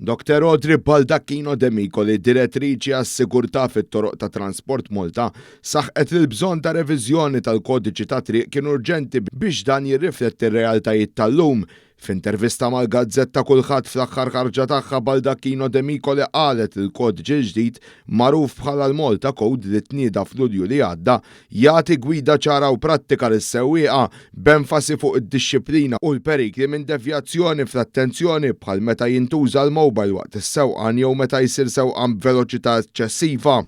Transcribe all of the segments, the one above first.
Dr. Audrey Baldacchino Demicoli, direttriċi għas-sigurtà fit-toroq ta' Transport Malta, saħqet li l-bżonn ta' reviżjoni tal-kodiċi tat-triq kien urġenti biex dan jirrifletti r-realtajiet tal-lum. F'intervista mal-gazzetta Kulħadd fl-aħħar ħarġa tagħha, Baldacchino Demicoli qalet li l-kodiċi l-ġdid, magħruf bħala l-Malta Code li tnieda f'Lulju li għadda, jagħti gwida ċara u prattika lis-sewwieqa b'enfasi fuq id-dixxiplina u l-perikli minn devjazzjoni fl-attenzjoni bħal meta jintuża l-mobile waqt is-sewqan jew meta jsir sewqan b'veloċità eċċessiva.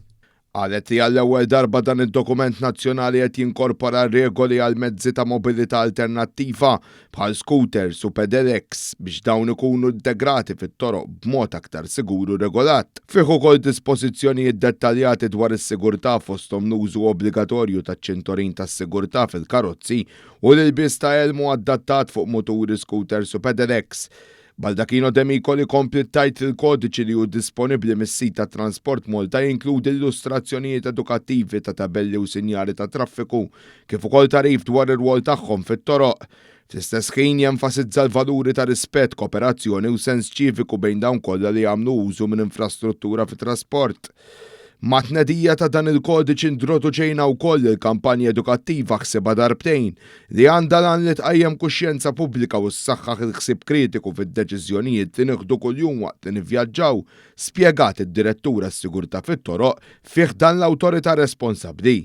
Qalet li għall-ewwel darba dan id-dokument nazzjonali qed jinkorpora regoli għal mezzi ta' mobilità alternattiva bħal scooters u pedelecs biex dawn ikunu integrati fit-toroq b'mod aktar sigur u regolat. Fih ukoll dispożizzjonijiet dettaljati dwar is-sigurtà fosthom l-użu obbligatorju taċ-ċintorin tas-sigurtà fil-karozzi u l-ilbies ta' elmu adattat fuq muturi, scooters u pedelecs. Baldacchino Demicoli kompliet tgħid li l-kodiċi li hu disponibbli mis-sit ta' Transport Malta jinkludi illustrazzjonijiet edukattivi ta' tabelli u sinjali ta' traffiku kif ukoll tagħrif dwar ir-rwol tagħhom fit-toroq. Fl-istess ħin jenfasizza l-valuri ta' rispett, kooperazzjoni u sens ċiviku bejn dawn kollha li jagħmlu użu minn infrastruttura fit-trasport. Mat-tnedija ta' dan il-kodiċi introduċejna wkoll il-kampanja edukattiva Ħsibha Darbtejn li għandha l-għan li tqajjem kuxjenza pubblika u ssaħħaħ il-ħsieb kritiku fid-deċiżjonijiet li nieħdu kuljum waqt li nivvjaġġaw, spjegat id-Direttur għas-Sigurtà fit-Toroq fi ħdan l-awtorità responsabbli.